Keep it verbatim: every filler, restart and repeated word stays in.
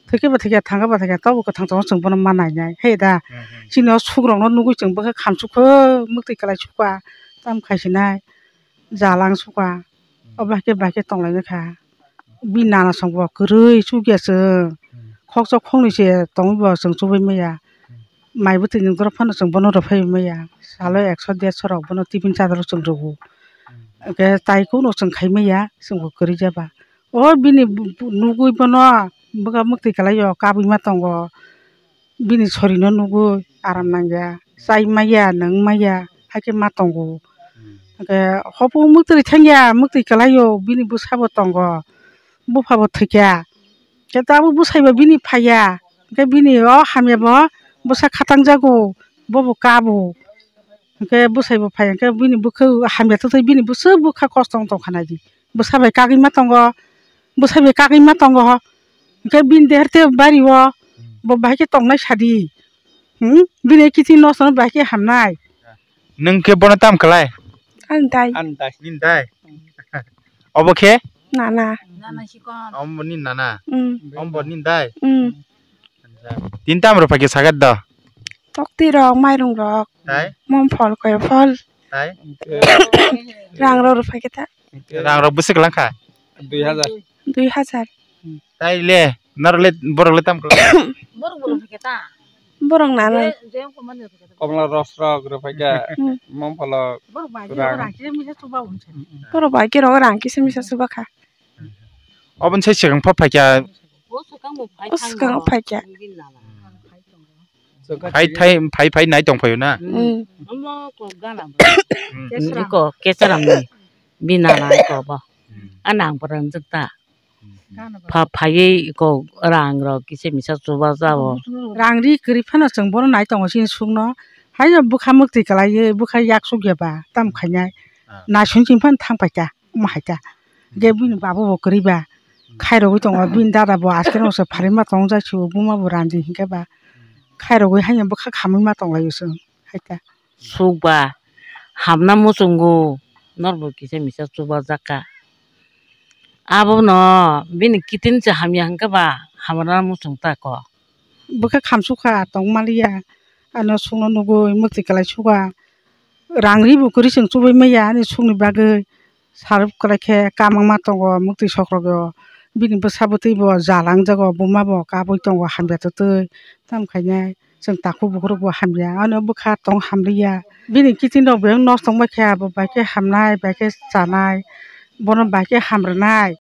Thwikhe ba thwikha, thangkha ba thangkha, tobo kwthang tongo, chwng bono ma nainai. Hai da, Hmm, hmm. Chini o sukrokno nugwi chwng bwkha khamsukha, mwktwi kwlai sukha, tam khaisinai, jalang sukha, obo hai khe bai khe tonglainai kha. Bini nana songbo kwrwi chukya chwng, Hmm. Khokchok khoknwi se tongwi bo chwng chubai maya. Hmm. Mai bwtwi nwng dorok phano chwng bono rw phaiwi maya. Salo ekso derso rok bono tiffin chadoro chwng rwo. Hmm. Hwnkhe tai kuno chwng khai maya, chwngbo kwrwi jaba. O bini bu-, bu-, nugwi bono bwkha mwktwi kwlaio, kabwi ma tongo. Bini sorino nugwi aram nangya, chai maya, nwng maya, hai khe ma tongo. Hmm. Hwnkhe hopu mwktwi thangya, mwktwi kwlaio, bini bwsabo tongo, buphabo thwikha. Khe tabuk bwsaibo bini phaiya, hwnkhe bini o hamyabo bwsa khatang jago, bobo kabo. Hwnkhe bwsaibo phaiya, hwnkhe bini bwkha hamya twtwi bini bwswk bwkha kosto wng tongkha naidi. Bwsa bai kagwi ma tongo, bwsa bai kagwi ma tongo, hwnkhe bini deher tei bari o bo bahai khe tongnai sadi, hmm? Bini kithi nosto no bahai khe hamnai. Nwng khe bono tam kwlai? Ang dai. Ang dai. Nini dai? Obo khe? Nana. Omo ni nana? Mm. Omo ni dai? Mm. Tin tam rw phaikhe sagat do? Tokti rok, mairung rok, Tai? Mom phol, koi phol. Tai? Rang rok rw phaikhe ta. Rang rok bwswk lang kha? Dui hajar. Dui hajar. Tai le, norok le, borok le tam kwlai? Borok nana. Komla ros rok rw phaikhe, Hmm. Mom phol rok. Rang. Borok bai khe rok rang kisa misa chuba kha. Oboni sai swkang pha phaikha. O swkang phaikha. Phai thai, phai phai nai tong phaio na? Mm. Iko kecharam ni bina na iko bo. Anang pura njwk ta. Pha phaiwi iko rang rok kisa misa chuba jao. Rang ri kwrwi phano chwng bono nai tongo chini sukno. Haino bwkha mwktwi kwlaiwi bwkha yak sukya ba tam khainai. Naising chini phano thang paikha. Omo hai ta. Hwnkhe bini baba bo kwrwi ba khairogwi tongo, bini dada bo askeno se pharima tong jai se, buma bo randi hinkhe ba khairogwi haino bwkha khamwi ma tonglaio chwng hai ta. Suk ba hamna muchungo norbo kisa misa chuba jakka. Abono bini kitin se hamya hinkhe ba hamna muchung ta ko. Bwkha khamsukha tong maliya, ano sukno nugwi mwktwi kwlai sukha. Rang ri bo kwrwi chwng chubai maya ani sukni bagwi. Sal kwlai khe kamangma tongo mwktwi sokrogo. Bini bwsa bwtwi bo jalang jago, buma bo kabui tongo hamya twtwi. Tam khainai chwng takhuk bukhuk rok bo hamya. Ano bwkha tong hamliya. Bini kitin rok bebak nosto wngbai khe abo bai khe hamnai, bai khe chanai. Bono bai khe hamrwnai.